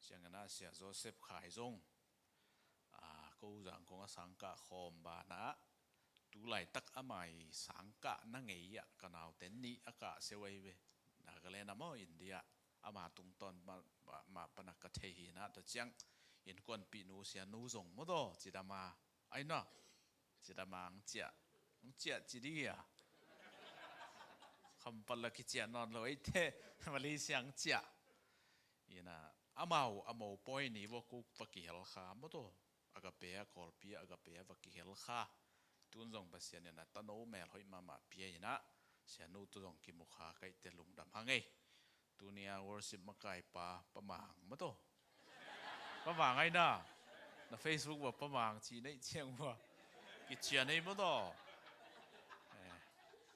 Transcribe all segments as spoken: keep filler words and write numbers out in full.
Ciangin ah Sia Joseph Khai zong, a, ko zang kong a sangkah khawm banah, tu laitak ama i sangkah na ngei ah ka naute nih a kah sia uh ahi ve. Nagaland ah maw, India, ama tungtawn mah, mah, mah panak ka thei hi nah, tua ciang innkuanpihnu Sianu zong maw taw, cidam a, ai na, cidam a ang ciah, ang ciah ci dih a. Khampat la kiciah nawn lo ei te, Malaysia ang ciah. Ina, amau a mopawi ni vua kuk va kihel kha maw taw. Agape a Kawlpi ah, Agape ah va kihel kha. Tun zong Pasian in a tano mel hoih mahmah pia ina, Sianu tu zong kimu kha ka hih teh lungdam hang ei. Tuni a worship makaipa Pa Mang maw taw. Pa Mang ai na. Na Facebook vua Pa Mang ci na hih ciang vua kician ei maw taw. Eh,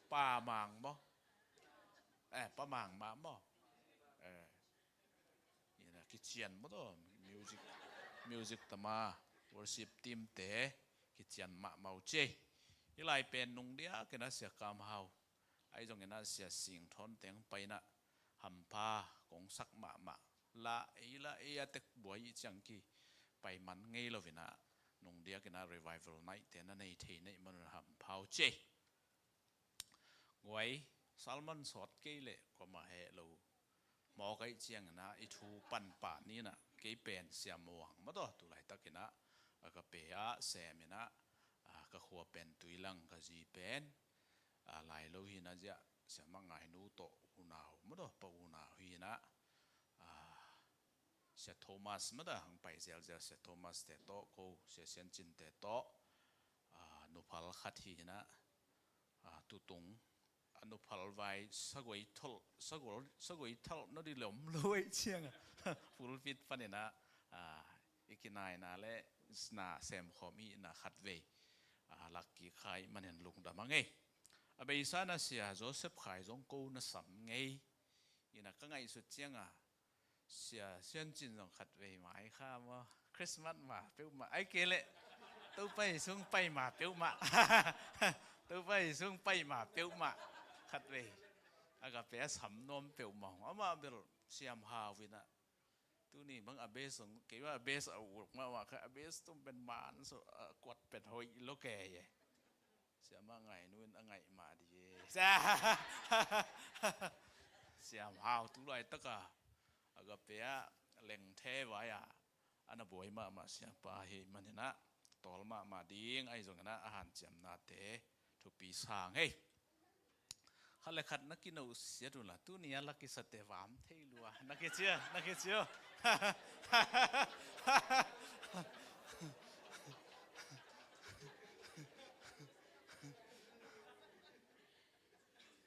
Pa Mang maw. Eh, Pa Mang mah maw. Eh. Ina kician maw taw, music, music tama, worship team te kician mahmah uh ci ei. Hih lai pen nung diak ina Sia Kam Hau, ahi zong ina Sia Sing Thawn teng pai ina hampha kong sak mahmah. La ei, la ei a tek buai i ciang kipai man ngei lo ina, nung diak ina revival night te na nei thei na hih man un hampha uh ci ei. Guai, salman sawt kei leh kuamah heh lo. Mawk ahih ciangin ah i thu pan pah ni nah, kei pen Sia Muang maw taw, tu laitakin ah Agape ah sem in ah, a, ka khua pen Tuilang, ka zi pen, a, Lailo hi nah, ziah Sia Mang Ngai Nu tawh unau maw taw, Pa Unau hi nah, a, Sia Thomas maw taw, hong pai zelzel Sia Thomas te tawh, ko Sia Sian Cin te tawh, a, nuphal khat hi nah, a, tutung a nuphal vai sagoi thalh, sagol, sagoi thalh na di lom lo ei ciang a pulpit panin ah, a, i kinaina le na semkhawm i na khatvei, a, lak kik kha i manin lungdam hang ei. A beisa na Sia Joseph Khai zong ko na sam ngei. Ina ka ngaihsut ciang a Sia Sian Cin zong khatvei mai kha maw. Christmas ma peuhmah, ai kei leh Topa Jesu pai ma peuhmah. Topa Jesu pai ma peuhmah khatvei. Agape a sam nuam peuhmah hong, amah bel siam hau ina. Tuni bang a base hong, kei bang a base a uk mahmah kha, a base tum pen man so, a kuat pen hoih lo kei e. Sia Mang Ngai Nu in a ngaih mah di e. Siam hau, tu laitaka Agape ah lengthe vai a, a na buai mahmah siapa hi manin ah tawl mahmah ding, ahi zongin ah a hanciamnate thupi sang ei. Khat le khat na kino siat unla, tuni a la kisate vam thei lua. Na kici a, na kici a.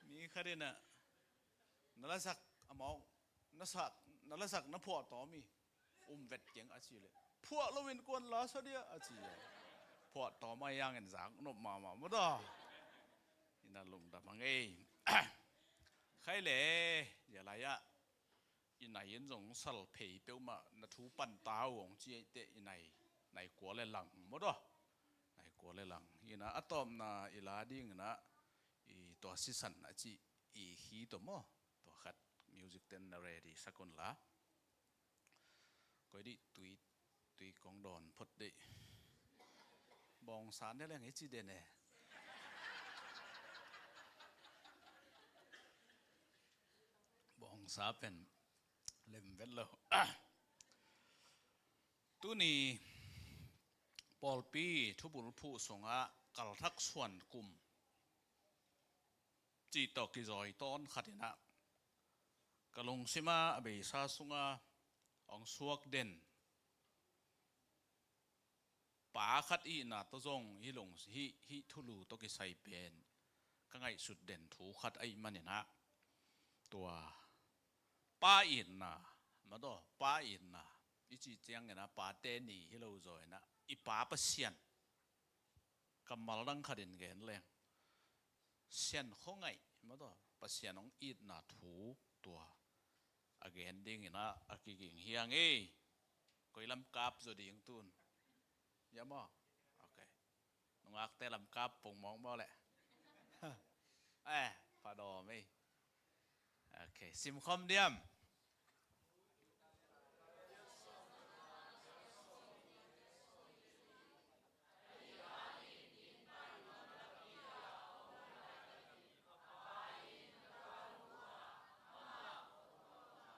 Mi khat in ah, na lasak a mawk, na sak, na lasak na phuah tawm hi. Um vet keng a ci leh, phuah loin kuan la sa dia a ci a. Phuah tawm a hi hangin zak nop mahmah maw taw. Ina lungdam hang ei. Khai le, zia lai ah i nai in zong sal phei peuhmah, na thu pan ta uh hong ci ei teh, i nai, nai kua le lang maw taw. Nai kua le lang. Ina a tawpna i la dingin ah i tua sisan a ci i khi tawh maw. Tua khat music ten na ready sak unla. Koi dih tui, tui kong dawn phot dih. Bawngsa ne leng i ci den e. Bawngsa pen lem vet lo. Tuni pawlpi thubul phuh sungah kalthak suan kum cih tawh kizawi tawn khat in ah ka lungsima a beisa sunga hong suak den pa khat ihna tawh zong hih lung, hih, hih thulu tawh kisai pen ka ngaihsut den thu khat ahih manin ah, tua pa itna, maw taw, pa itna i cih ciangin ah pate ni hi lo zaw in ah, i Pa Pasian, kammal dang khatin gen leng, Sian khuangaih, maw taw, Pasian hong itna thu tua a gen dingin ah a kiging hi hang ei. Koi lam kap zaw ding tun? Ya maw? Ok. Nungakte lam kap pong mawk maw leh? Eh, pha dawm ei. Ok, simkhawm diam?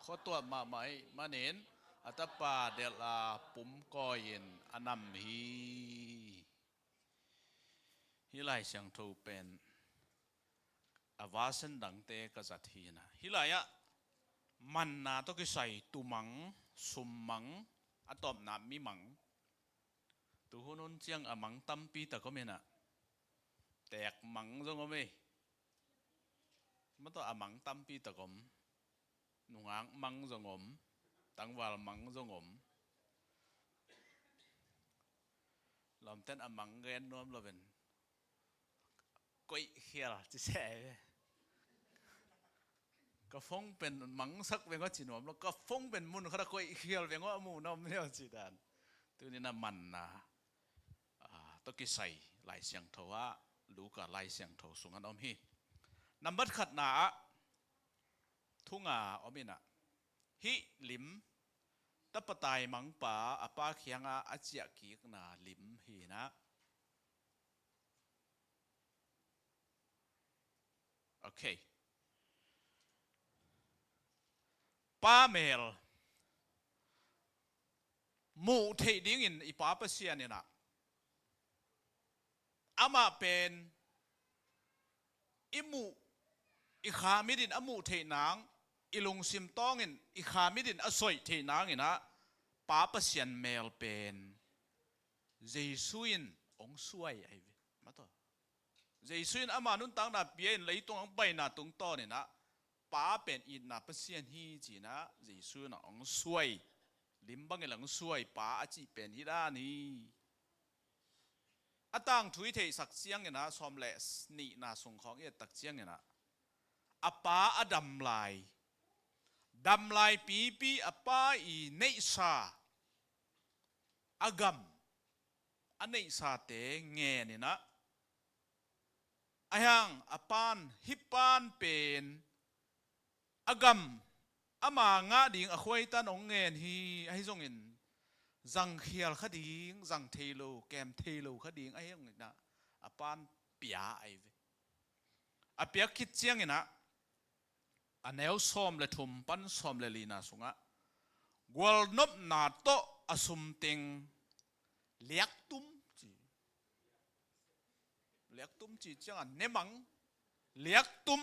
khuatuah mahmah ahih manin a tapa delh a pumkawi-in a nam hi. Hih Lai Siangtho pen a version dangte ka zat hi-in ah, hih lai-ah manna tawh kisai tumang, summang, a tawpna mimang, tuhun hun ciang a mang tampi tak om in ah, teek mang zong om hi. Mah tawh a mang tampi tak om. Nungak mang zong om, tangval mang zong om. Lawmten a mang gen nuam loin koihkhial ci se hi ve. Ka phone pen mangsak veng aw ci nuam lo, ka phone pen mun khat ah koihkhial veng aw, a muhna om leh aw ci dan. Tuni-in a manna, ah, tawh kisai Lai Siangtho ah, Luka Lai Siangtho sungah om hi. Nambat khatna ah thu nga om in ah, hih lim tapa taimangpa a pa kiangah a ciahkikna lim hi-in ah. Ok. Pa mel muh theih dingin i Pa Pasian in ah, amah pen i muh, i kha mit in a muh theih nang, i lungsim tawngin i kha mit in a soih theih nangin ah, Pa Pasian mel pen Jesu in hong suai ahi ve. Mah tawh Jesu in ama nuntakna pia-in leitung hong paina tungtawnin ah, Pa pen itna Pasian hi ci-in ah Jesu in ah hong suai. Lim bangin hong suai, Pa a cih pen hih dan hi. A tangthu i theihsak ciangin ah, sawm le nihna sung khawng i ettak ciangin ah, a pa a dam lai, dam lai pipi a pa i neihsa, a gam, a neihsate ngen in ah, ahi hang a pan, hih pan pen a gam ama ngah ding a khuaitan hong ngen hi. Ahi zongin zangkhial kha ding, zang thei lo, kem thei lo kha ding ahi zongin ah, a pan pia ahi ve. A piak khit ciangin ah, a neu sawm le thum pan sawm le lina sungah, gualnopna tawh a sum teng liaktum ci. Liaktum ci ciangah nemang, liaktum,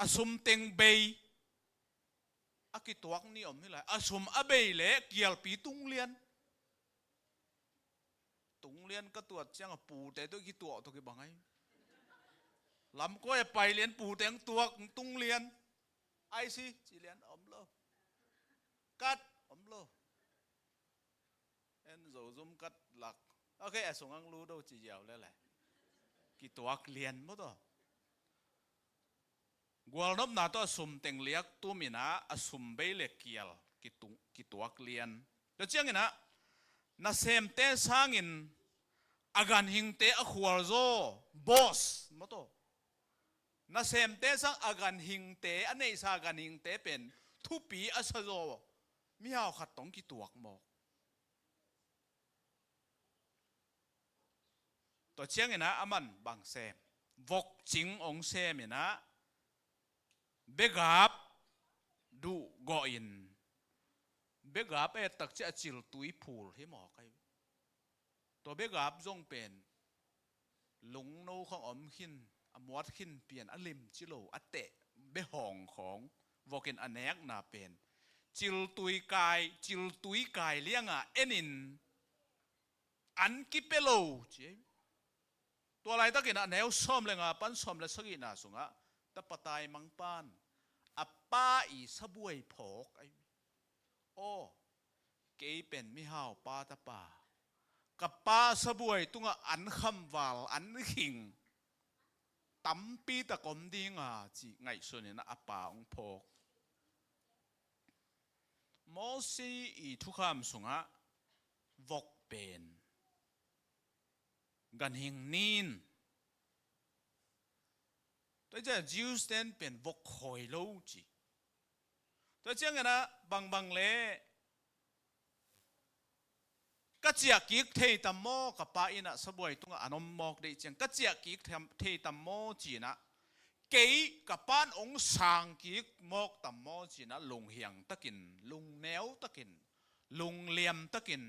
a sum teng bei, a kituak ni om hi lai. A sum a bei leh kialpi tung lian. Tung lian ka tuat ciangah pute tawh kituak tawh kibang ahi. Lamkawi a pai lian, pute hong tuak, hong tung lian. Ai si, ci lian om lo. Kat om lo. En zo zum kat lak. Ok, a sung ang lu do ci ziau le le. Kituak lian maw tawh. Gualnopna tawh a sum teng liaktum in ah, a sum bei le kial kitung, kituak lian. Tua ciangin ah, nasemte sangin a ganhingte a khualzaw, boss maw tawh. Nasemte sang a ganhingte, a neihsa ganhingte pen thupi a sazaw mihau khat tawh kituak mawk. Tua ciangin ah aman bang sem, vokcing hong sem in ah, begap duh gawh in, begap a ettak ciang a ciltui phul hi mawk ahi. Tua begap zong pen lungno khawng om khin, a muat khin pian, a limci lo, a teh behawng khawng vokin a nekna pen ciltui kai, ciltui kai liangah enin an kipia lo ci. Tua laitakin a neu sawm le nga pan sawm le sagihna sungah tapa taimang pan a pa i sabuai phawk ahi. Aw, kei pen mihau pa tapa, ka pa sabuai tungah an khamval, an khing tampi tak om dinga ci ngaihsun in a pa hong phawk. Mosi i thukham sungah vok pen ganhing nin. Tua ciang Jews ten pen vok khawi lo ci. Tua ciangin ah bangbang le ka ciahkik thei tam maw, ka pa in ah sabuai tungah an om mawk deih ciang, ka ciahkik thei tam maw ci-in ah kei ka pa'n hong sang kik mawk tam maw ci-in ah lunghiang takin, lungneu takin, lungliam takin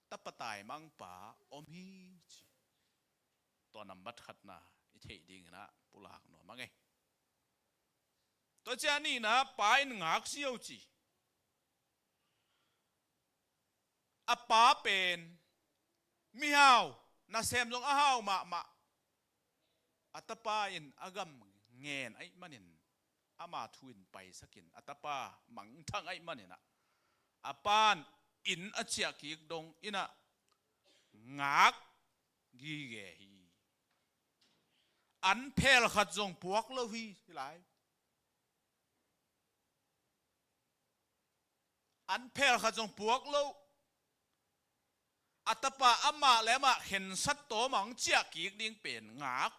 tapa taimangpa om hi ci. Tua nambat khatna i theih dingin ah pulak nuam a ngei. Tua ciang a nihna pa in ngak ziau ci. A pa pen mihau, nasem zong a hau mahmah. A tapa in a gam ngen ahih manin ama thu in paisakin a tapa mangthang ahih manin ah a pa'n inn a ciah kik dong in ah ngak gige hi. An phel khat zong puak lo hi lai. An phel khat zong puak lo. A tapa amah le amah khensat tawm a hong ciah kik ding pen ngak.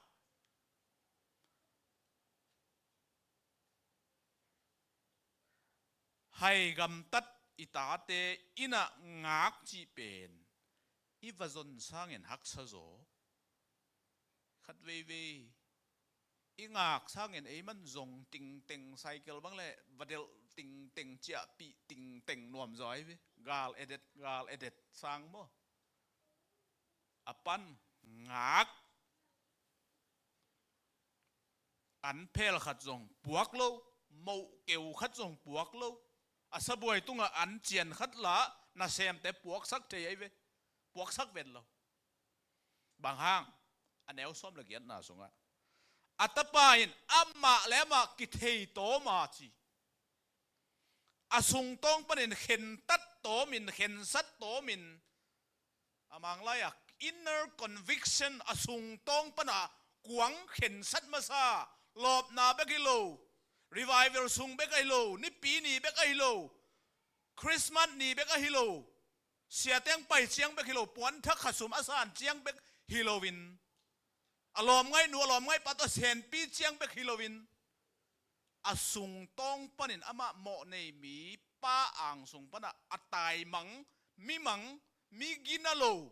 Hai gamtat i tate in ah ngak cih pen i va zon sangin haksa zaw. Khat veivei i ngak sangin ei man zong tingteng, cycle bang le va delh tingteng, ciahpih tingteng nuam zaw hi ve. Gal edet, gal edet sang maw. A pa'n ngak. An phel khat zong puak lo, moh keu khat zong puak lo. A sabuai tungah an cian khat la nasemte puaksak thei ahi ve. Puaksak vet lo. Bang hang? A neu sawm le giatna sungah a tapa in amah le amah kithei tawm a ci. A sungtawng panin khentat tawmin, khensat tawmin, a manglai-a inner conviction, a sungtawng pana kuang khensat masa, lawpna bek hi lo, revival sung bek ahi lo, Nipi ni bek ahi lo, Christmas ni bek ahi lo, siateng pai ciang bek hi lo, puanthak khasum a san ciang bek hi loin, a lawmngaihnu, a lawmngaihpa tawh senpi ciang bek hi loin, a sungtawng panin amah mawh nei mi pa angsung pana a taimang, mimang, mi gina lo,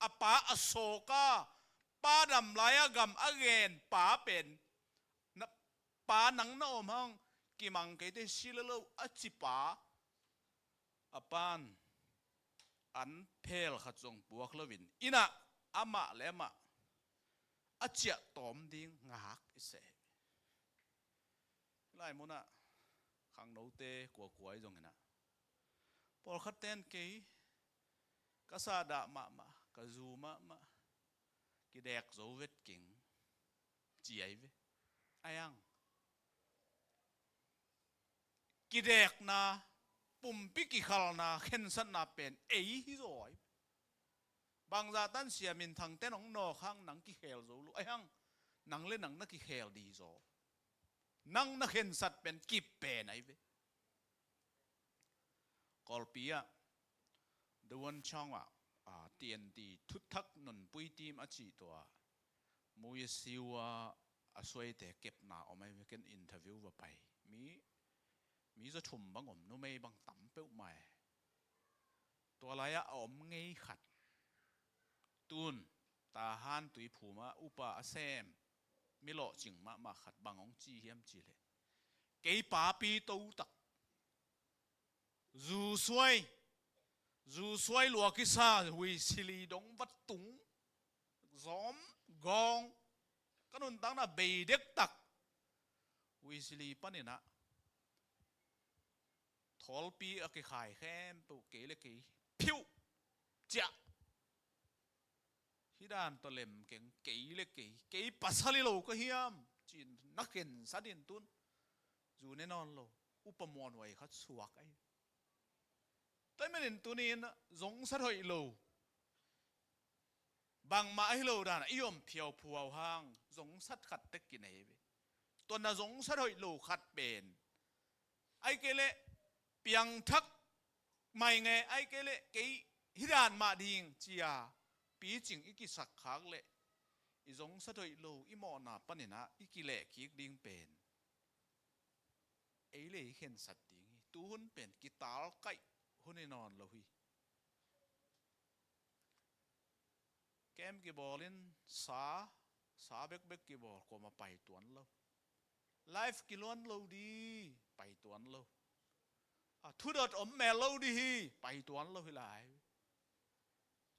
a pa a sawk a, pa dam lai-a gam a gen pa pen, na, pa nang na om hang, kimang keite si le lo a ci pa, a pa'n an phel khat zong puak loin in ah amah le amah a ciah tawm ding ngak i seh. Lai munah khangnote kuakua i zongin ah pawlkhat ten kei ka sahdah mahmah, ka zu mahmah, kidek zo vet keng ci ahi ve. Ai ang. Kidekna, pumpi kikhalna, khensatna pen ei hi zaw ahi ve. Bangzah tan sia minthang ten hong nawk hang nang kikhel zo lo. Ai hang, nang le nang na kikhel di zaw. Nang na khensat pen kip pen ahi ve. Kawlpi ah, The One Chong ah, ah, T N T thuthak nunpui team a cih tua Mui Siu a, a suaite kepna om ahi ve, ken interview va pai. Mi, mi za thum bang om, numei bang tam peuhmah e. Tua lai-ah a om ngei khat. Tun, Tahan Tuiphum ah upa a sem, mi lawhcing mahmah khat bang hong ci hiam cih leh, kei papi to tak, zu suai, zu suai lua kisa, huisili dong va tung, zawm gawng, ka nuntakna bei dektak, huisili panin ah thawlpi a kikhai khempeuh kei le kei phiuh ciah. Hih dan tawh lem keng, kei le kei, kei pasal hi lo ka hiam ci-in na khensat in tun, zu ne nawn lo, upa muanhuai khat suak ahi. Tua ahih manin tuni-in zongsat hoih lo, bangmah ahi lo dan a i om phiauphuau hang zongsat khat tek kinei ve. Tua na zongsat hoih lo khat pen, ahih kei leh piangthak mai nge, ahih kei leh kei hih dan mah ding ci-a picing i kisak khak leh, i zongsat hoih lo, i mawhna panin ah i kileh kik ding pen ei le i khensat ding hi. Tuhun pen kitalkaih hun hi nawn lo hi. Kem kibawlin sa, Sa bekbek kibawl, kuamah pai tuan lo. Live kiluan lo di, pai tuan lo. A, thudot om mel lo di hi, pai tuan lo hi lai.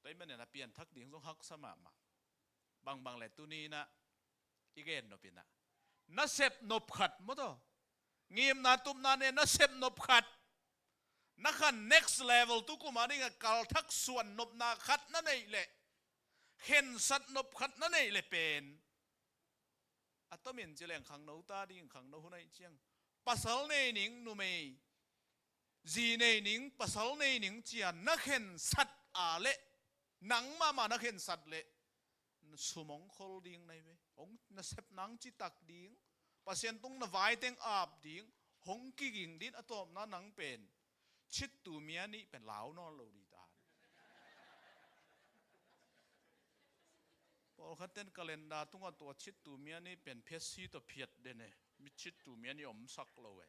Tua ahih manin a pianthak ding zong haksa mahmah. Bangbang le tuni in ah i gen nop in ah, nasep nop khat maw taw, ngimna tupna ne nasep nop khat, na khan next level, tukum a ding a kalthak suan nopna khat na neih leh, khensat nop khat na neih leh pen, a tomin ci leng khangno ta ding, khangno hun ahih ciang, pasal nei ning, numei, zi nei ning, pasal nei ning ci-a na khensat a leh, nang mahmah na khensat leh, sum hong khol ding na hi ve. Hong, nasepna hong citak ding, Pasian tung na vai teng ap ding, hong kiging ding, a tawpna nang pen chittu mia nih pen lau nawn lo di ta. Pawlkhat ten calendar tungah tua chittu mia nih pen phiatsi tawh phiat den e. Mi chittu mia nih omsak lo e.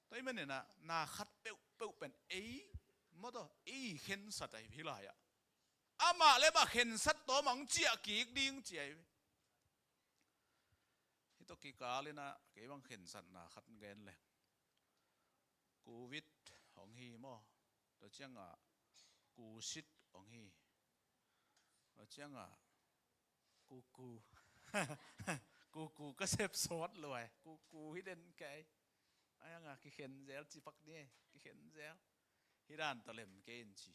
Tua ahih manin ah, na khat peuhpeuh pen ei, maw taw, ei khensat ahi hi lai ah. Amah le amah khensat tawm hong ciah kik ding ci ahi ve. Hih tawh kikal in ah, kei bang khensatna khat gen leng. Covid hong hi maw. Tua ciangah kusit hong hi. Tua ciangah kuku. Kuku ka sep sawt lo ai. Kuku hi den kei. Ai anga kikhen zel cipak ni, kikhen zel. Hi dan tawh lem kei in ci.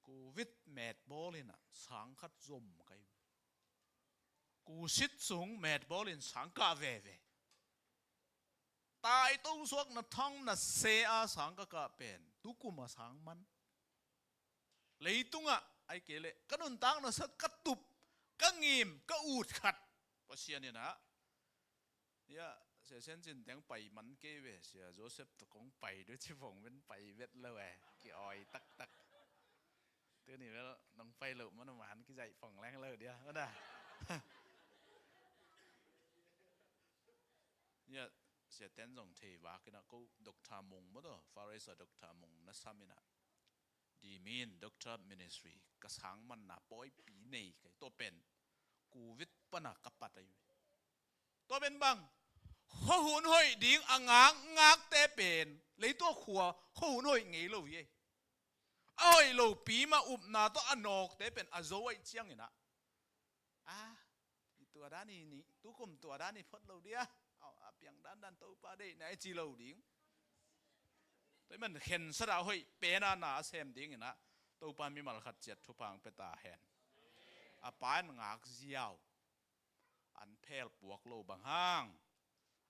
Covid metbawl in ah sang khat zom kai. Kusit sung metbawl in sang kah veve. Taito suakna thang na se a sang ka kah pen, tukum a sang man. Leitungah, ai kei leh, ka nuntakna sa ka tup, ka ngim, ka ut khat. Pasian in ah, ia, Sia Sian Cin teng pai man kei ve, Sia Joseph tawh kong pai dua ci vong ven pai vet lo e, ki-awi taktak. Tuni vel nong pai loh man a man kizaih pong leng lo dia, mana. Ia, Sia ten zong thei vak in ah ko Doctor Mung maw taw, Far East a Doctor Mung na sam in ah. Di min Doctor Ministry ka sang manna pawipi nei kai. Tua pen Covid pana ka pat ahi. Tua pen bang, khuahun hoih ding a ngak ngakte pen, leitua khua khuahun hoih ngei lo hi. A hoih lopi mah upna tawh a nawkte pen a zo ahih ciangin ah. A, i tua dan i nih, tukum tua dan i phot lo dia. A, a piang dandan Topa deihna i ci lo ding. Tua ahih man khensat a hoih pen a na a sem dingin ah, Topa mimal khat ciat thupha hong pia ta hen. A pa in ngak ziau. An phel puak lo bang hang.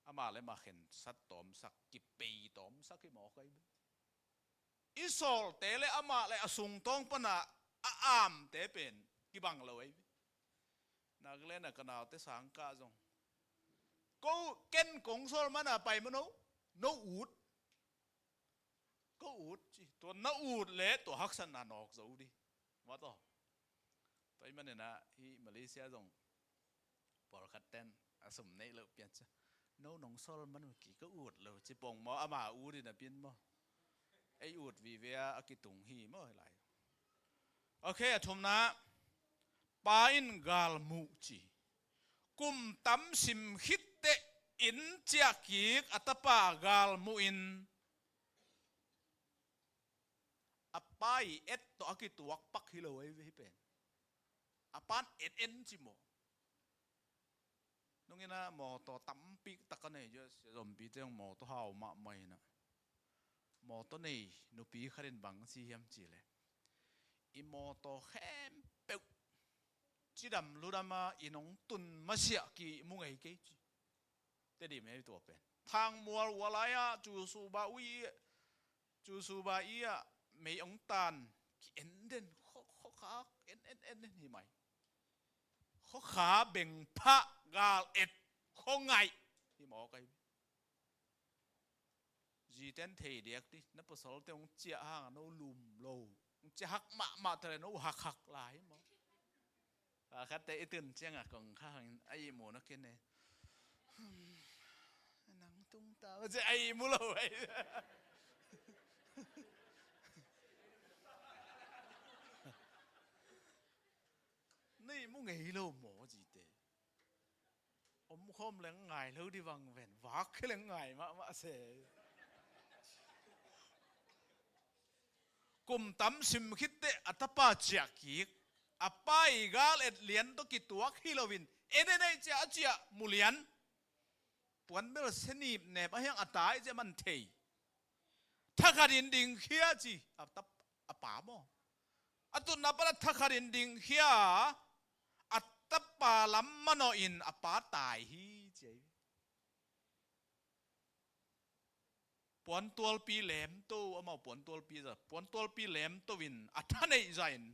Amah le amah khensat tawmsak, kipei tawmsak hi mawk ahi. I sawlte le amah le a sungtawng pana a amte pen kibang lo ahi. Nagaland a ka naute sang kah zong, ko ken kong sawl mana pai maw no, no ut. Ko ut ci, tua na ut le tua haksatna nawk zo di. Mataw. Tua ahih manin ah, hih Malaysia zong pawlkhat ten a sum neih loh pian cia, no nong sawl man uh ki ka ut lo ci pong maw, ama ut in a pin maw. Ei ut vive a a kitung hi maw hi lai. Ok, a thumna, pa in galmuh ci. Kum tam sim khitteh inn ciah kik a tapa galmuh in, a pa i et tawh a kituak pak hi lo ei ve hi pen. A pan et en ci maw. Nungin ah mawtaw tampi tak a nei, Sia Zompi teng mawtaw hau mahmah in ah, mawtaw nei nupi khat in bang ci hiam cih leh, i mawtaw khempeuh cidam ludam a i nong tun masiah ki mu ngei kei ci. Tedim ei tua pen Thangmual ua lai ah Cu Suba ui, Cu Suba i ah mei ong tan, ki en den, khaw, khaw khak en en en en hi mai. Khaw kha beng phah gal et khaw ngaih hi mawk ahi. Ziten thei diak di, na pasalte hong ciah hang a no lum lo, hong ciah hak mahmah ta le no hak hak lai hi maw. Pakhatte i tun ciangah kong kha hangin a ihmu na ken e. Hmm, nang tung ta, a ihmu lo ei. Ei mu ngei lo maw cite. Omkhawm leng ngai lo di vang ven, vak khe leng ngai mahmah se. Kum tam sim khitteh a tapa ciah kik, a pa i gal et lian tawh kituak hi loin, en en ei ciah a ciah mu lian. Puan bel senip nep a hiang a tai ciah man thei. Thakhat in dingkhia ci, a tap, a pa maw. A tutna pan a thakhat in dingkhia, a tapa lam manawh in a pa tai hi ci. Puantualpi lemto, amau puantualpi za, puantualpi lemto in a thaneih za in.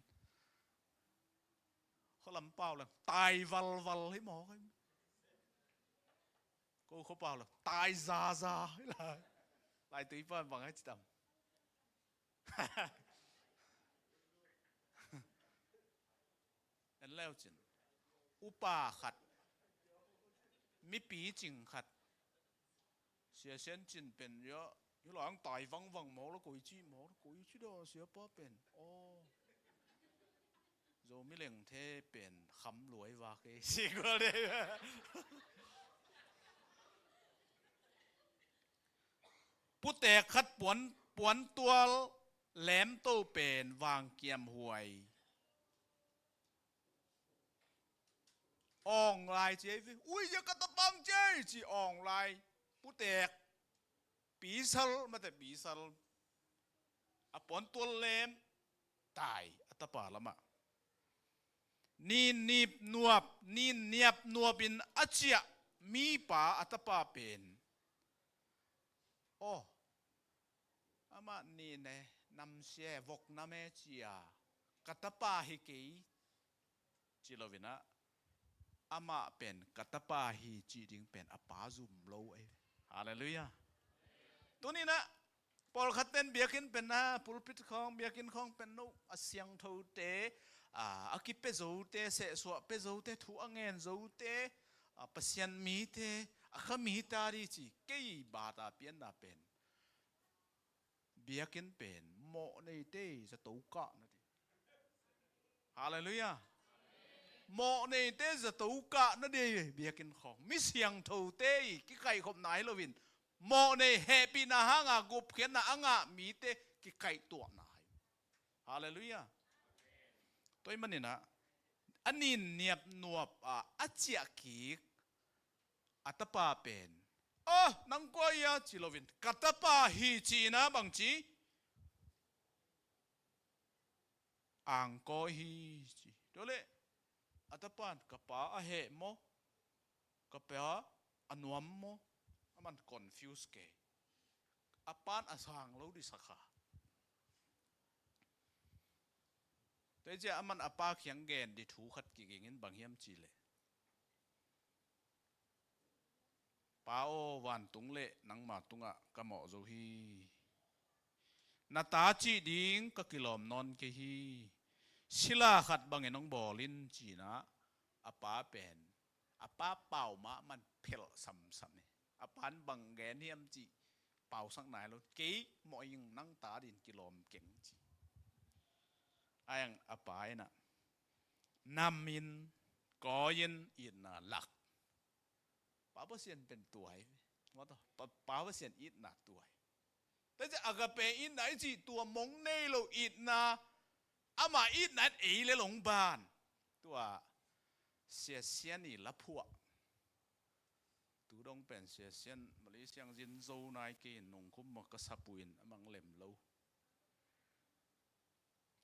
Khualam pau leng tai valval hi maw kai. Ko khua pau leng tai zaza hi lai. Lai tui pan bang ai ci tam. En leu cin. Upa khat. Mipi cing khat. Sia Sian Cin pen ia, hi lang tai vangvang mawk la koi ci, mawk la koi ci daw sia pa pen. Aw. Zomi lengthe pen kham luai vak e, si kua le. Putek khat puan, puantual lemto pen vangkiam huai. Awng lai ci ei ve. Ui, ia ka tapang ci ei ci awng lai. Putek. Pisal, mate pisal. A puantual lem. Tai, a tapa lamah. Nin nip nuap, nin niap nuap in a ciah mipa a tapa pen. Aw, amah nin e, namsia e, vok nam e cia, ka tapa hi kei, ci loinah, amah pen ka tapa hi cih ding pen a pa zum lo e. Halleluiah. Tuninah, pawlkhat ten biakinn pen a, pulpit khawng, biakinn khawng pen no, a siangthote, a, a kipia zote, sehsuah pia zote, thu a ngen zote, a, Pasian mite, a kha mite a di ci, kei bata pianna pen. Biakinn pen, mawh neite, zato kahna di. Halleluiah. Mawh neite zato kahna di biakinn khawng. Mi siangthote i kikaihkhopna hi loin. Mawh nei hehpihna hanga gupkhiatna a ngah mite kikaihtuahna hi. Halleluiah. Tua ahih maninah. A nin niap nuap a, a ciah kik. A tapa pen. Aw, nang kua ia ci loin. Ka tapa hi ci inah bang ci. Angkawi hi ci. Tua leh, a tapan ka pa a heh maw? Ka pa a nuam maw? Aman confuse kei. A pan a sang lo di sakha. Tua hi ciah aman a pa kiang gen di thu khat kigingin bang hiam ci leh. Pa aw, vantung le nangma tungah ka mawh zo hi. Na ta cih ding ka kilawm nawn kei hi. Sila khat bangin hong bawl in cinah a pa pen. A pa pau mah man phelh samsam hi. A pan bang gen hiam cih pausak nai lo. Kei mawh ing, nang ta din kilawm keng ci. A eng a pa inah. Nam in, kawi in, itna lak. Pa Pasian pen tua hi. Pa, Pa Pasian itna tua hi. Tua ciah agape itna i cih tua mong nei lo itna. Ama itna in ei le long ban. Tua Sia Sian i laphuah. Tu dong pen Sia Sian Malaysia zin zo nai kei in nungkhum mah ka sapuin a mang lem lo.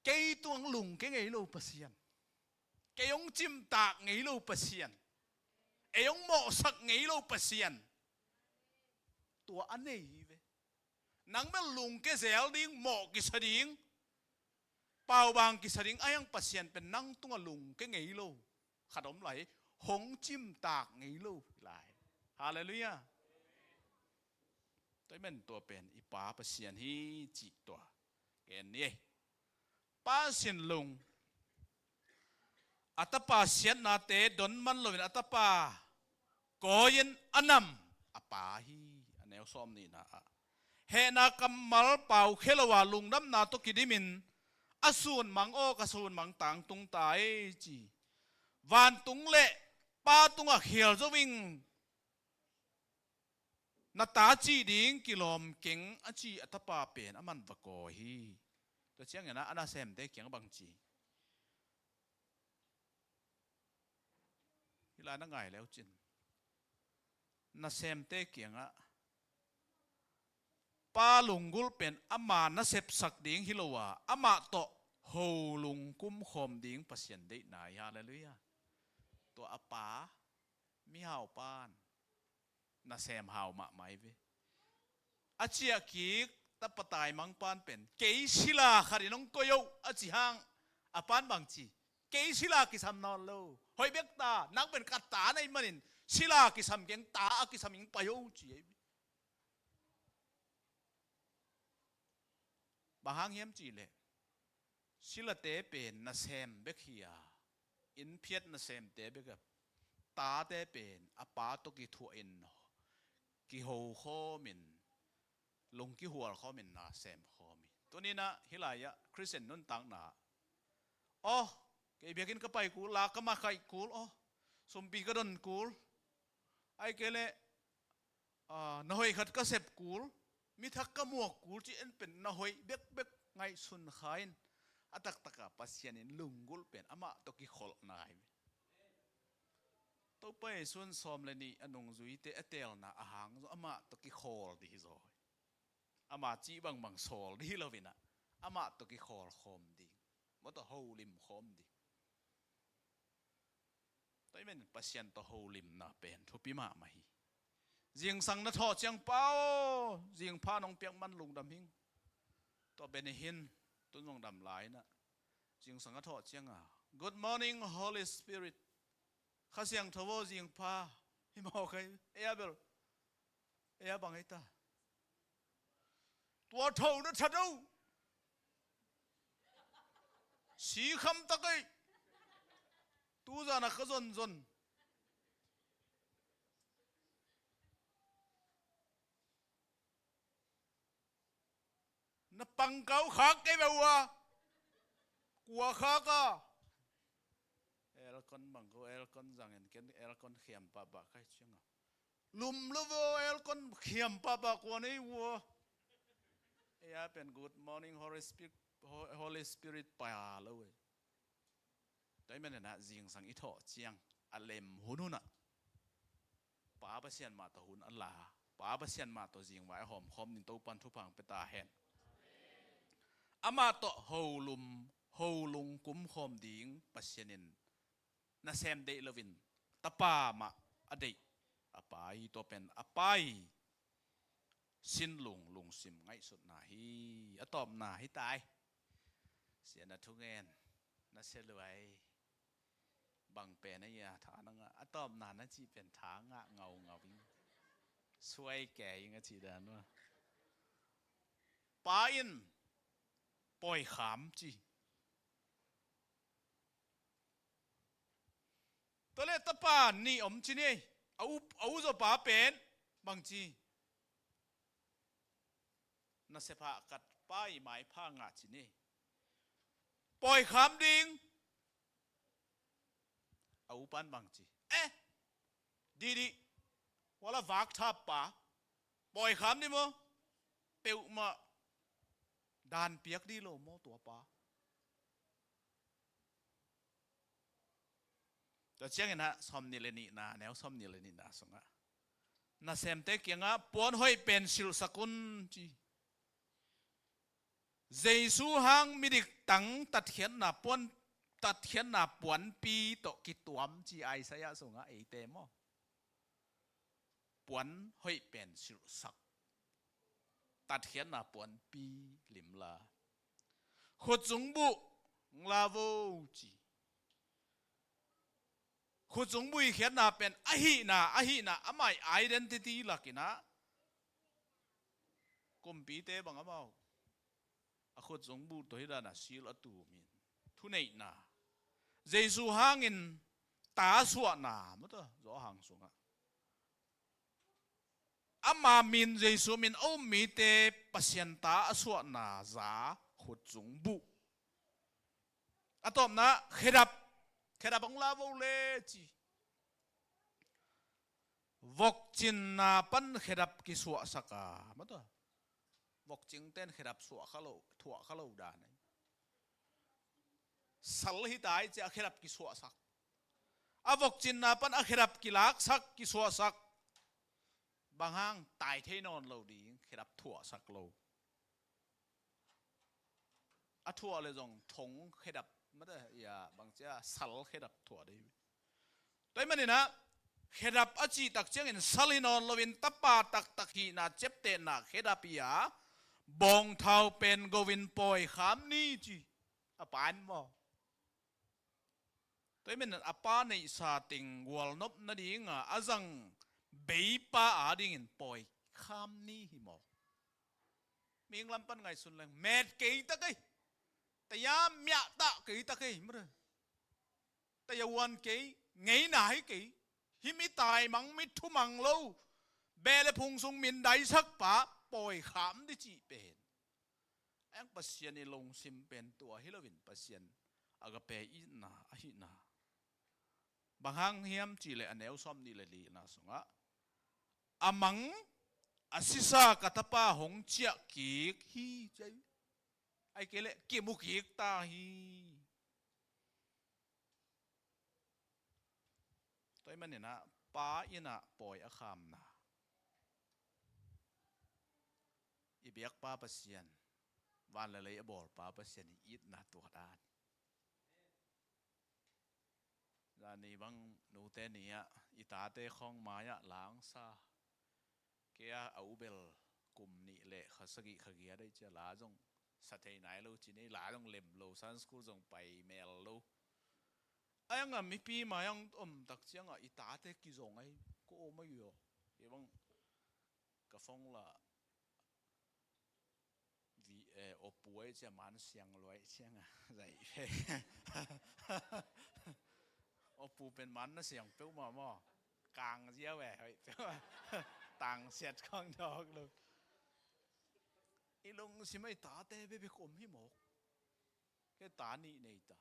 Kei tuang lungke ngei lo Pasian. Kei hong cimtak ngei lo Pasian. Ei hong mawhsak ngei lo Pasian. Tua a nei hi ve. Nang bel lungke zel ding, mawh kisa ding, paubang kisa ding, a hiang Pasian pen nang tungah lungke ngei lo. Khat om lai, hong cimtak ngei lo lai. Halleluiah. Tua i men tua pen i Pa Pasian hi cih tua gen ni ei. Pa sinlung a tapa siatnate don man loin a tapa kawi-in a nam a pa hi. A neu sawm nihna ah hehna kammal pau khia lo a lungdamna tawh kidimin a sunmang aw ka sunmang tangtung ta ei ci. vantung le Pa tungah khial zo ing, na ta cih ding kilawm keng, a ci a tapa pen aman va kawi hi. Tua ciangin ah a nasemte kiang bang ci? Hih lai na ngai leu cin, nasemte kiangah Pa lunggulh pen ama nasepsak ding hi lo a, amah tawh ho lungkum khawm ding Pasian deihna hi. Halleluiah. Tua a pa, mihau pan nasem hau mahmah hi ve. A ciah kik tapa taimang pan pen, kei sila khat in hong koih o, a ci hang, a pan bang ci? Kei sila kisam nawn lo. Hoih bek ta, nang pen ka ta na hih manin sila kisam keng, ta a kisam in pai o, ci hi ve. Bang hang hiam cih leh, silate pen nasem bek hi a, inn phiat nasemte bek a, tate pen a pa tawh kithuah in, kiho khawmin, lung kihual khawmin nasem khawm hi. Tuni in ah hih lai-ah Khristian nuntakna, aw, kei biakinn ka pai kul, la ka makaih kul, aw, sumpi ka don kul, ahih kei leh, aa, na hoih khat ka sep kul, mi thak ka muak kul, ci en pen na hoih bekbek ngaihsun kha in, a taktakah Pasian in lunggulh pen amah tawh kikholhna hi ve. Topa Jesu in sawm le nih a nungzuite a teelna a hang zaw amah tawh kikhawl ding hi zaw hi. Ama cih bangbang sawl ding hi lo in ah, amah tawh kikhawl khawm ding, amah tawh holim khawm ding. Tua ahih manin Pasian tawh holimna pen thupi mahmah hi. Zingsang na thawh ciang, Pa aw, zingpha nong piak man lungdam hing. Tua Benny Hinn tun zong dam lai in ah, zingsang a thawh ciangah, "Good morning, Holy Spirit. Kha Siangtho aw, zingpha hi mawk ei, ei a bel, ei a bang ei ta. Tua tho na that o. Si kham tak ei. Tuzan a ka zonzon. Na pangkau khak kei beh uh a. Kua khak a? Aircon bang ko, aircon zangin ken aircon khiam pahpah ka hi cianga. Lum lo vo, aircon khiam pahpah kua nei ua." Ei a pen good morning Holy Spirit, Ho-, Holy Spirit pah lo ei. Tua ahih manin ah zingsang i thawh ciang a lem hunhun ah Pa Pasian mah tawh hun a la, Pa Pasian mah tawh zingvai a hawmkhawm ding Topan thupha pia ta hen. Amah tawh holum, holung kumkhawm ding Pasian in nasem deih loin Tapa mah a deih a Pa hi. Tua pen a Pa i sinlung lungsim ngaihsutna hi. A tawpna hi tai. Sian a thungen na sia luai. Bang pen a ia tha na ngah, a tawpna na cih pen tha ngah ngaungau in. Suai kei in a cih dan uh a. Pa in pawikham ci. Tua leh tapa nih om ci ni. A u, a u zawpa pen bang ci? Nasep hahkat, pa i maipha ngah ci ni. Pawikham ding. A upan bang ci? Eh, didi. Wala vak thap pa. Pawikham ding maw? Peuhmah dan piak ding lo maw tua pa? Tua ciangin ah sawmnih le nihna, neu sawmnih le nihna sungah nasemte kiangah puan hoih pen silhsak un ci. Jesu hang midik tang tatkhiatna puan, tatkhiatna puanpi tawh kituam ci Isaiah sungah eite maw? Puan hoih pen silhsak, tatkhiatna puanpi limla, khutsung buh la vo ci. Khutsung buh i khiatna pen ahihna, ahihna, amah i identity lakin ah kumpite bang amau a khutsung buh tawh hih dan a sil a tum in thuneihna, Jesu hangin ta suahna mata Johan sungah. Ama min, Jesu min a um mite Pasian ta a suahna za khutsung buh. A tawpna khedap, Khedap hong la vo le ci. Vokcinna pan khedap kisuahsak a, maw tua. Vokcingte in khedap suah kha lo, thuah kha lo dan ahi. Sal hi ta i ci a khedap kisuahsak. A vokcinna pan a khedap kilaksak, kisuahsak. Bang hang? Tai thei nawn lo ding, khedap thuahsak lo. A thuah le zong thong khedap, mate, ia, bang cia sal khedap thuah dei. Tua ahih manin ah, khedap a cih tak ciangin sal hi nawn loin tapa taktak hihna, ciaptehna khedap hi a, bawngthau pen go-in pawi kham ni ci. A pa in maw. Tua ahih manin a pa neihsa teng gualnop nadinga a zang bei pa adingin pawi kham ni hi maw. Mihing lam pan ngaihsun leng, met kei ta kei. Taya miah ta kei ta kei, mate. Taya uan kei, ngeina hi kei. Hih mi taimang, mi thumang lo. Beh le phung sung mindaisak pa, pawi kham di cih pen. A iang Pasian i lungsim pen tua hi loin Pasian agape itna ahihna. Bang hang hiam cih leh a neu sawmnih le lina sungah, a mang a sisa ka tapa hong ciah kik hi ci. Ahih kei leh kimu kik ta hi. Tua ahih manin ah pa in ah pawi a khamna, i biakpa Pasian, van le lei a bawlpa Pasian i itna tua dan. Zani bang nute ni ah i tate khawng mai-ah la hong sa. Kei a, a u bel kum nih le kha sagih kha giat ahih ciang la zong sa thei nai lo ci ni, la zong lem lo, Sunday school zong pai mel lo. A iang a mipi mai-ah hong om tak ciangah i tate kizong ahi, ko om ahi aw. Kei bang ka phone la vi, eh, Oppo ahih ciang man siang lua ahih ciangah zai ve. Oppo pen man na siang peuhmah maw. Kang ziau eh, hoih peuhmah. Tangsiat khawng dawk lo. I lungsim ah i tate bekbek om hi mawk. Kei ta nih nei ta.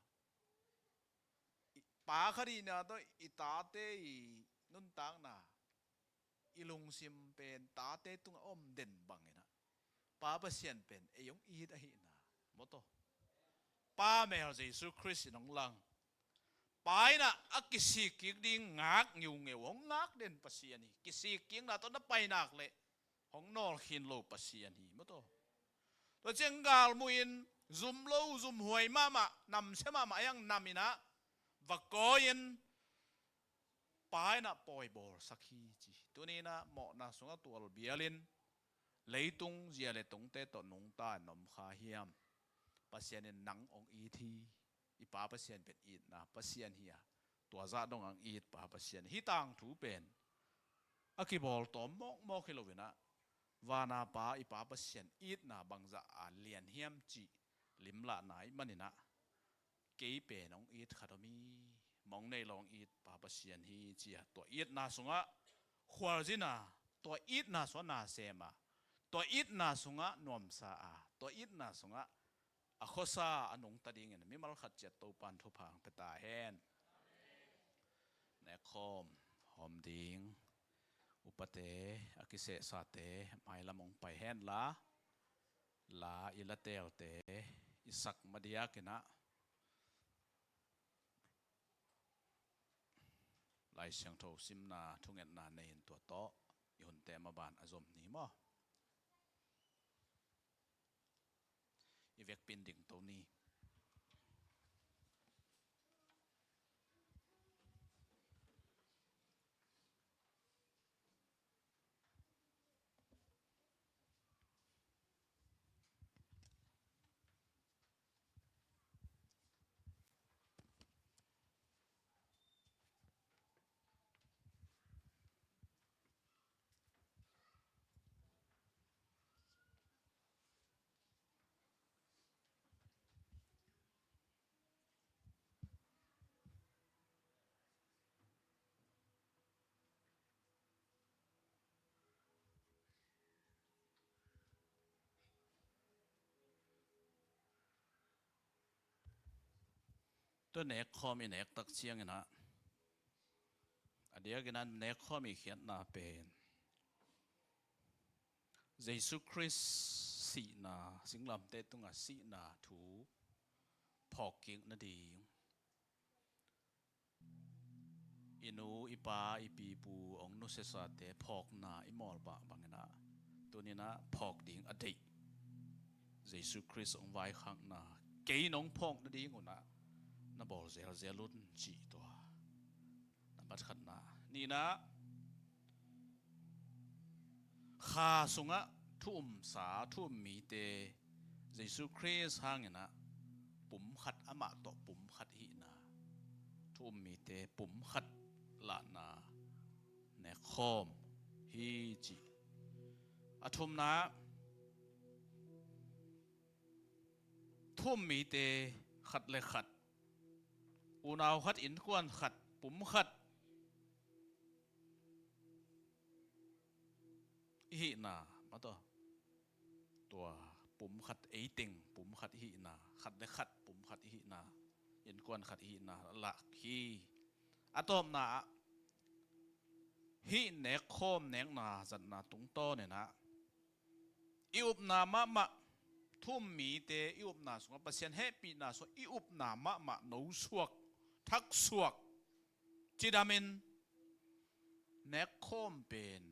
I pa khat ihna tawh i tate i nuntakna, i lungsim pen tate tungah om den bangin ah, Pa Pasian pen ei hong it ahihna, maw tua. Pa mel Jesu Khrist in hong lang. Pa in ah a kisik kik ding ngak ngiungeu hong ngak den Pasian hi. Kisik kikna tawh na pai nak leh hong nawlkhin lo Pasian hi, maw tua. Tua ciang galmuh in zum lo, zumhuai mahmah, namsia mahmah a iang nam in ah va kawi in, Pa in ah pawi bawlsak hi ci. Tuni in ah mawhna sungah tualbial in, leitung zia le tungte tawh nungta in om kha hiam? Pasian in nang hong it hi. I Pa Pasian pen itna Pasian hi a, tua zah dong hong it Pa Pasian hi. Hih tangthu pen a kibawl tawm mawkmawk hi loin ah, vana Pa, i Pa Pasian itna bangzah a lian hiam cih limlahna ahih manin ah, kei pen hong it khat om hi, mong nei lo hong it Pa Pasian hi ci a, tua itna sungah khualzin a, tua itna sungah nasem a, tua itna sungah nuamsa a, tua itna sungah a khuasa a nungta dingin mimal khat ciat Topa'n thupha hong pia ta hen. Nekkhawm hawm ding upate, a kisehsate mailam hong pai hen la, la i la teelte i sak madiak in ah, Lai Siangtho simna thungetna nei in tua tawh i hunte maban a zom ni maw. I vekpi in dingto ni. Tua nekkhawm i nek tak ciangin ah, a diakin ah nekkhawm i khiatna pen Jesu Khrist sihna, singlamteh tungah sihna thu phawk kik nading, i nu, i pa, i pipu hong nusiasate phawkna i mawl pah bangin ah, tuni-in ah phawk ding a deih Jesu Khrist hong vaikhakna kei nong phawk nadingun ah na bawl zelzel un, cih tua. Nambat khatna. Nihna, kha sungah thu umsa, thu um mite Jesu Khrist hangin ah pumkhat, amah tawh pumkhat ihihna, thu um mite pumkhat lahna nekkhawm hi, ci. A thumna, thu um mite khat le khat, unau khat, innkuan khat, pumkhat ihihna, mataw, tua pumkhat, eiteng pumkhat ihihna, khat le khat pumkhat ihihna, innkuan khat ihihna lak hi. A tawpna ah, hih nekkhawm nekna zatna tungtawnin ah, i upna mahmah, thu um mite i upna sungah, Pasian hehpihna sungah i upna mahmah nosuak, thaksuak, cidamin, nekkhawm pen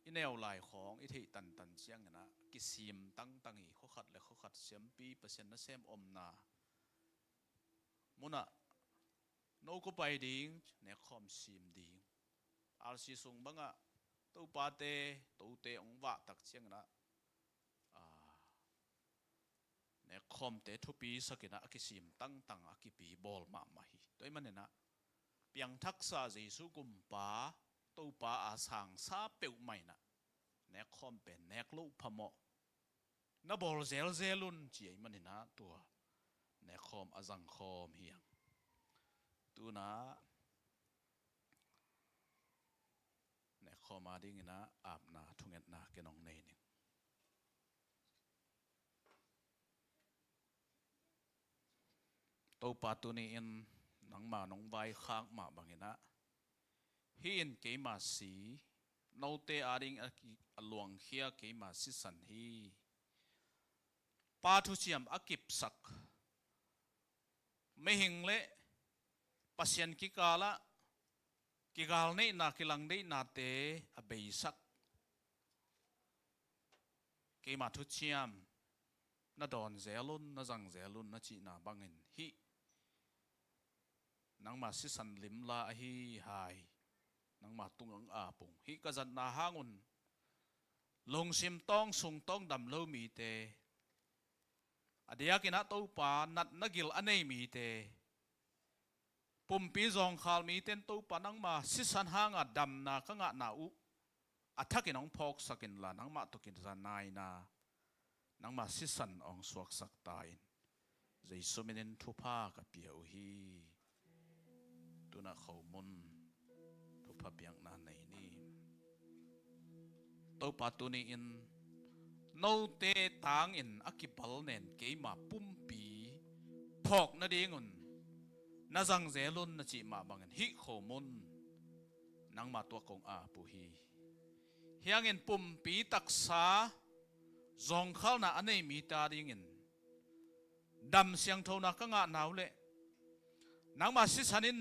i neu lai khawng i theih tantan ciangin ah kisim tangtang hi. Khuakhat le khuakhat siampi, Pasian nasem omna munah no ko pai ding, nekkhawm sim ding. R C sung bangah topate, tote hong vah tak ciangin ah, a, nekkhawmte thupi sakin ah a kisim tangtang a kipi bawl mahmah hi. Tua ahih manin ah piangthaksa Jesu kumpa, Topa a sangsa peuhmah in ah nekkhawm pen nek loh phamawh, na bawl zelzel un, ci ahih manin ah tua nekkhawm a zangkhawm hi hang. Tu-in ah nekkhawm adingin ah apna thungetna ken hong nei ning. Topa, tuni-in nangma nong vaikhak mah bangin ah, hih in keima si, note ading a ki-, a luangkhia keima sisan hi. Pa thuciam a kipsak, mihing le Pasian kikalah kigalneihna, kilangneihna te a beisak, keima thuciam na dawn zel un, na zang zel un na cihna bangin, hih nangma sisan limla ahi hai, nangma tungah ap ung. Hih ka zatna hang un lungsim tawng sung tawng dam lo mite, a diakin ah Topa natna gil a nei mite, pumpi zawngkhal mite in Topa nangma sisan hanga damna ka ngahna uh a thakin hong phawksak inla, nangmah tawh kizanaina, nangma sisan hong suaksak ta in. Jesu minin thupha ka pia uh hi. Tu-in ah khomun thupha piakna nei ni. Topa, tuni-in note tangin a kibalnen keima pumpi phawk nadingun na zang zel un na cih mah bangin, hih khomun nangma tuak kong ap uh hi. Hih hangin pumpi taksa zawngkhalna a nei mite adingin dam siangthona ka ngahna uh leh, nangma sisan in,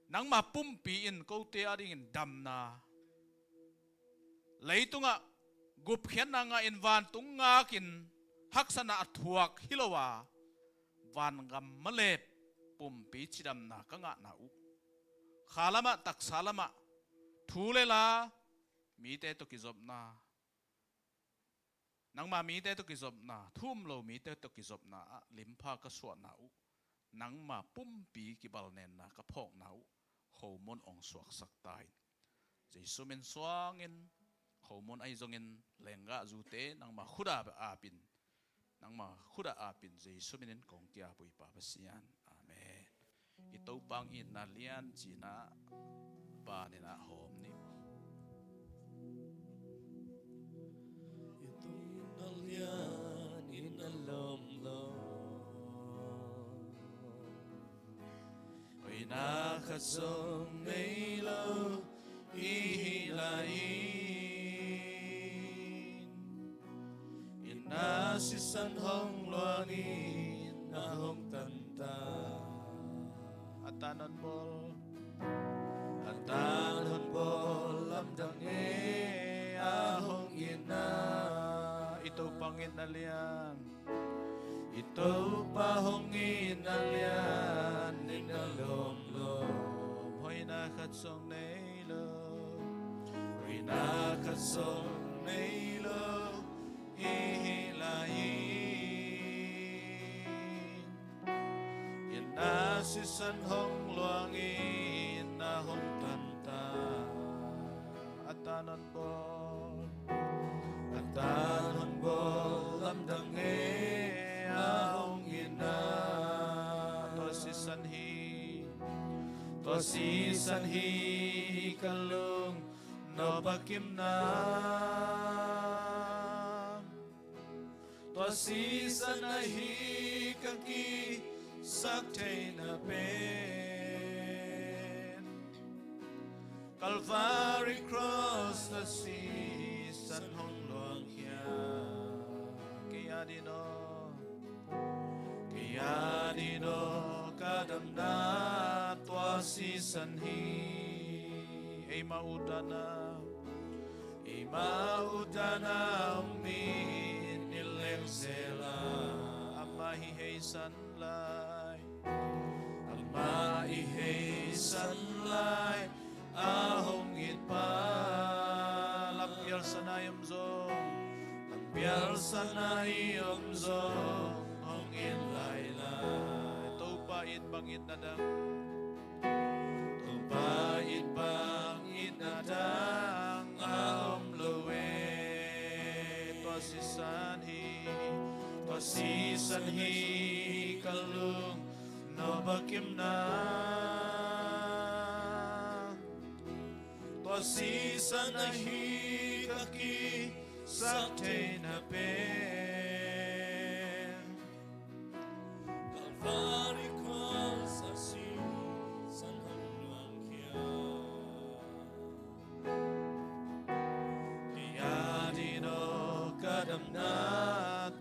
nangma pumpi in kote adingin damna, leitungah gupkhiatna ngahin vantung ngakin haksatna a thuak hi lo a, vangam malep pumpi cidamna ka ngahna uh, kha lamah, taksa lamah, thu le la, mite tawh kizopna, nangma mite tawh kizopna, thu um lo mite tawh kizopna ah limpha ka suahna uh, nangma pumpi kibalnenna ka phawkna uh, khomun hong suaksak ta in. Jesu min suangin, khomun ahi zongin lenggahzute nangma khut ah ap in, nangma khut ah ap in, Jesu minin kong ki-ap uh hi, Pa Pasian. Amen. I Topa hong itna lian cihna banin ah hawm ni. I Topa hong itna lian in a lawm lo. Na khat zong nei lo i hih lai-in, i na sisan hong luangin a hong tanta. A tan hon bawl, a tan hon bawl lamdang e a hong itna. I Topa hong itna lian, i Topa hong itna lian in a lawmlawm. Hoihna khat zong nei lo, hoihna khat zong nei lo i hih lai-in, i na sisan hong luangin a hong tanta. A tan hon bawl, a tan hon bawl lamdang e a hong itna. Tua sisan hi, tua sisan hi ka lung nop a kimna. Tua sisan ahi ka kisak theihna pen, Calvary Cross a sisan hong luangkhia. Kei a ding aw, kei a ding aw ka damna tua sisan hi. Eima utdan a, eima utdan a om mi in i leng zel a, amah i heisan lai, amah i heisan lai a hong it pa. Lampial san a i om zong, lampial san a i om zong hong it lai lai. Topa it bang itna dang, Topa it bang itna dang a om lo e. Tua sisan hi, tua sisan hi ka lung nop a kimna. Tua sisan ahi ka kisak theihna pen, Calvary Cross a sisan hong luangkhia. Kei a ding aw ka damna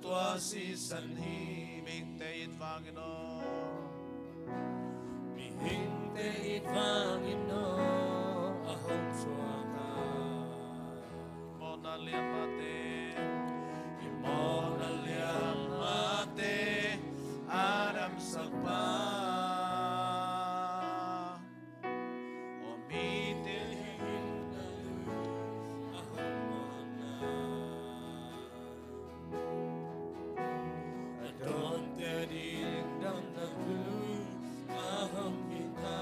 tua sisan hi. Mihingte it vangin aw, mihingte it vangin aw a hong thuak a. Mawhna liam mahte, i mawhna liam mahte a damsak pa. Aw mite hi in a lui a hong mawhna, a dawnte ding damna lui a hong hita.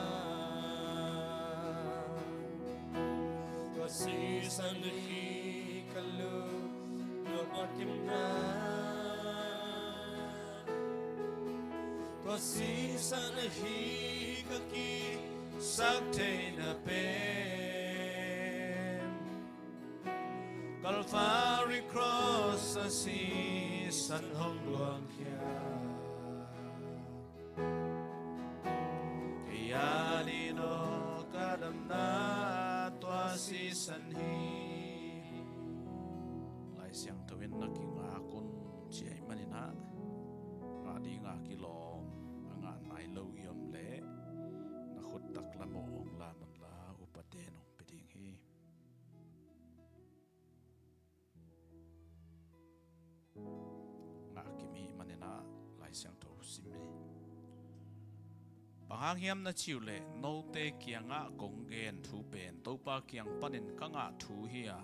Tua sisan ahi ka lung nop a kimna. Tua sisan ahi ka kisak theihna pen, Calvary Cross a sisan hong luangkhia. Kei a ding aw ka damna tua sisan hi. Lai Siangtho in na kingak un ci ahih manin ah, ngah ding a kilawm a ngah nai lo i om leh na khut taklam aw hong lam unla, upate nong pia ding hi. Ngah kim i hih manin ah Lai Siangtho sim hi. Bang hang hiam na cih uh leh, note kiangah kong gen thu pen Topa kiang panin ka ngah thu hi a,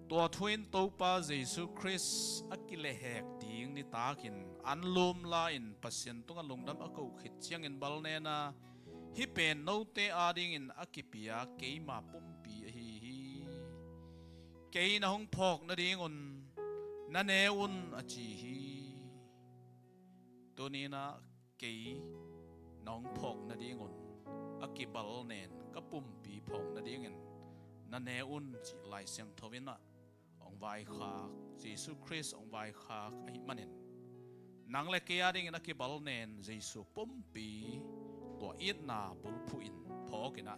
tua thu in Topa Jesu Khrist a kilehhek ding nitakin anlum la-in Pasian tungah lungdam a koh khit ciangin balnen a, hih pen note adingin a kipia keima pumpi ahi hi. Kei na hong phawk nadingun na ne un, a ci hi. Tuni-in ah kei na hong phawk nadingun a kibalnen ka pumpi phawk nadingin na ne un, cih Lai Siangtho in ah hong vaikhak, Jesu Khrist hong vaikhak ahih manin, nang le kei adingin a kibalnen Jesu pumpi tua itna bulphuh in phawk in ah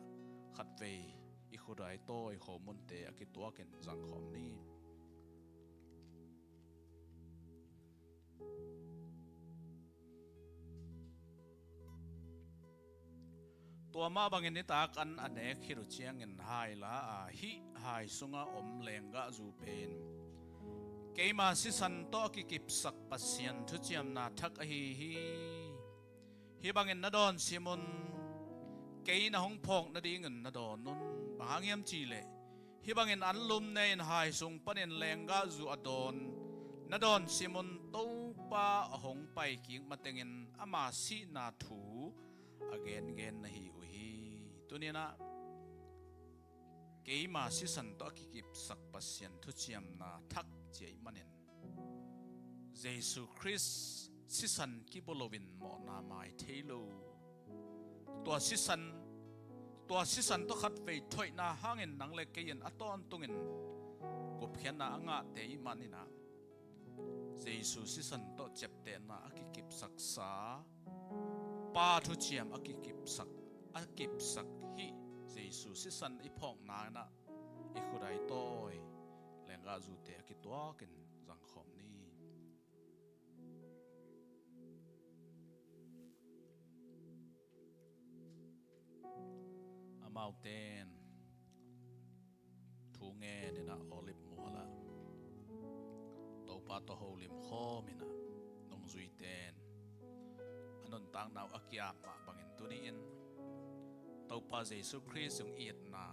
khatvei i khut a i tawi khawm munte a kituakin zangkhawm ni. Tua mah bangin nitak an a nek khit uh ciangin hai la a, hih hai sunga om lenggahzu pen keima sisan tawh a kikipsak Pasian thuciamna thak ahi hi. Hih bangin na dawn simun, kei na hong phawk nadingin na dawn un. Bang hang hiam cihleh, hih bangin an lum ne-in hai sung panin lenggahzu a dawn na dawn simun, Topa a hong pai kik matengin ama sihna thu a gengen na hi uh hi. Tuni-in ah keima sisan tawh a kikipsak Pasian thuciamna thak ci ahih manin Jesu Khrist sisan kibawl loin mawhna mai thei lo. Tua sisan, tua sisan tawh khatvei thoihna hangin nang le kei in a tawntungin gupkhiatna a ngahte i hih manin ah Jesu sisan tawh ciaptehna a kikipsaksa, Pa thuciam a kikipsak, a kipsak hih Jesu sisan i phawkna in ah i khut a i tawi lenggahzute a kituakin zangkhawm ni. Amaute in thu ngen in ah Olive mual ah Topa tawh holim khawm in ah nungzuite in a nuntakna uh a ki-ap mah bangin tuni-in Topa Jesu Khrist zong itna,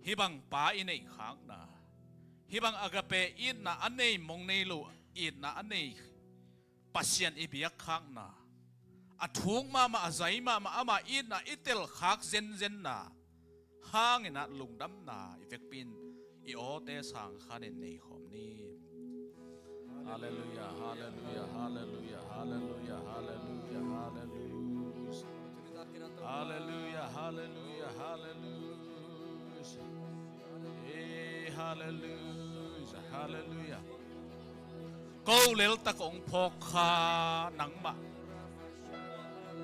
hih bang Pa i neih khakna, hih bang agape itna a nei mong nei lo itna a nei Pasian i biak khakna, a thuk mahmah, a zai mahmah, ama itna i telkhak zenzenna hangin ah lungdamna i vekpi in i awte sang khanin nei khawm ni. Halleluiah, halleluiah, halleluiah, halleluiah, halleluiah, halleluiah. Halleluiah, halleluiah, halleluiah. Eh, halleluiah, halleluiah. Ko leltak hong phawk kha nangmah.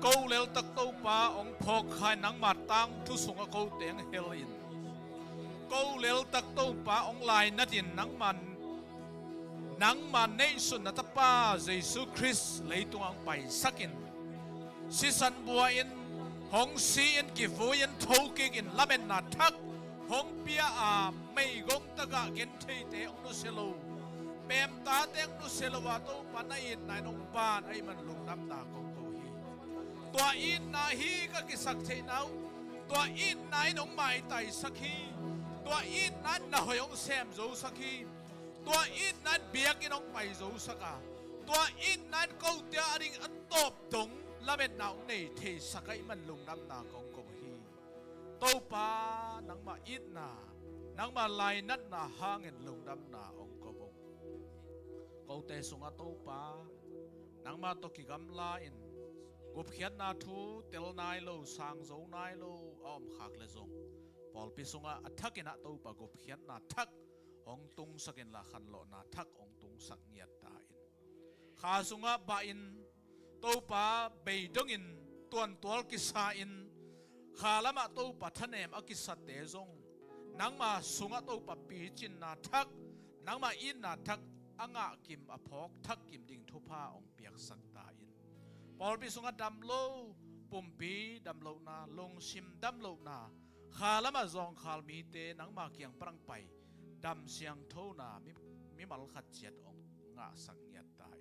Ko leltak Topa hong phawk kha in nangma tangthu sungah ko teng hel in. Ko leltak Topa hong lainat in nangma, nangma neihsunna Tapa Jesu Khrist leitungah hong paisak in. Sisan bua in, hong si in, kivui in, thokik in, lametna thak hong pia a, meigong tagah gentheite hong nusia lo, pemtate hong nusia lo a, Topa na itna in hong ban ahih man lungdamna kong ko hi. Tua itna hi ka kisak theihna uh, tua itna in hong maitaisak hi. Tua itna in na hoih hong sem zosak hi. Tua itna in biakinn hong pai zosak a, tua itna in kote a ding a tawp dong lametna hong nei theisak ahih man lungdamna kong ko hi. Topa, nangmah itna, nangmah lainatna hangin lungdamna hong ko ung. Kote sungah Topa, nangmah tawh kigamla in, gupkhiatna thu tel nai lo, sang zo nai lo a om khak leh zong, pawlpi sungah a thak in ah Topa gupkhiatna thak hong tungsak inla, khanlawhna thak hong tungsak ngiat ta in. Kha sungah bah in, Topa bei dongin tuantual kisa in, kha lamah Topa thanem a kisate zong nangma sungah Topa picinna thak, nangma itna thak a ngahkim a phawk thakkim ding thupha hong piaksak ta in. Pawlpi sungah dam lo, pumpi dam lohna, lungsim dam lohna, kha lamah zawngkhal mite nangma kiang pan hong pai, dam siangthona mi, mimal khat ciat hong ngahsak ngiat ta in.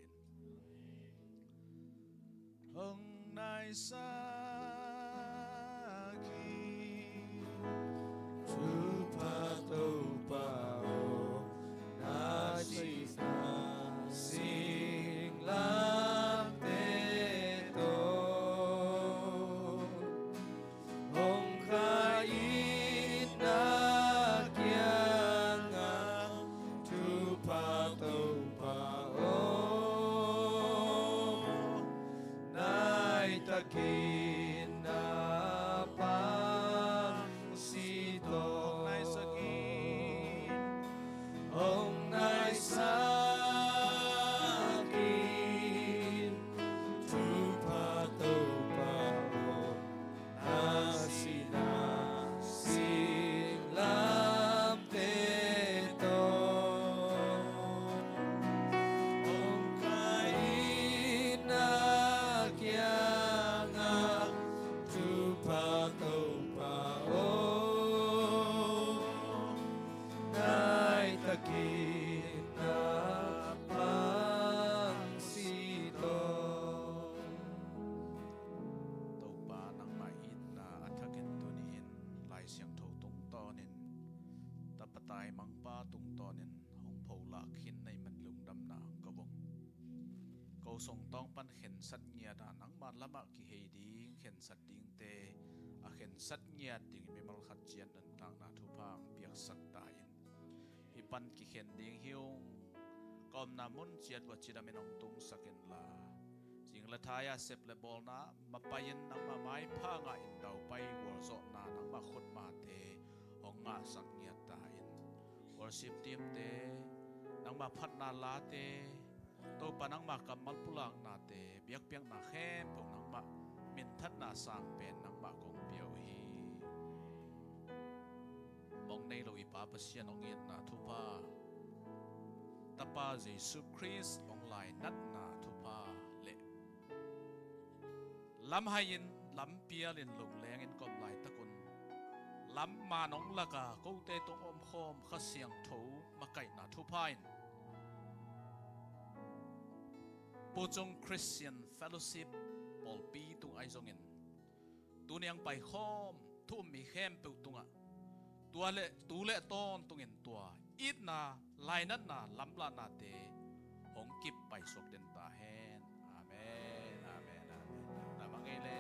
Hong naisak hi Topa, Topa aw, na cihna singlamteh tawh hong kha in na kiangah, Topa, Topa aw, nai takin na pangsi tawh. Hong naisak in, hong naisak in, Topa, Topa aw, tungtawnin hong pholak khin na hih man lungdamna hong ko ung. Ko sungtawng pan khensat ngiat a nangma lamah kihei ding, khensat dingte a khensat ngiat ding mimal khat ciat nuntakna thupha hong piaksak ta in. Hih pan kikhen ding hi ung. Ka omna mun ciat uah cidamin hong tungsak inla, zing le thai-a sep le bawlna mapai-in nangmah maipha ngah in daupai gualzawhna nangmah khutmate hong ngahsak ngiat ta in. Worship teamte, nangmah phatna late, Topa nangmah kammal pulaknate, biakpiakna khempeuh nangmah minthanna sang pen nangmah kong pia uh hi. Mong nei lo i Pa Pasian hong itna thupha, Tapa Jesu Khrist hong lainatna thupha le lamhaiin, lampialin, lunglengin ka om laitakun lamman hong laka kote tung omkhawm Kha Siangtho makaihna thupha in Puchung Christian Fellowship pawlpi tung ahi zongin, tuni ang paikhawm thu um mi khempeuh tungah tua le tu le tawntungin tua itna, lainatna, lamlahnate hong kip paisuak den ta hen. Amen, amen, amen. Lamang ei le.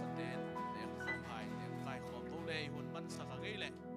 Paten lengkhawm hai, lengkhai khawm bo le, hun mansak a gei le.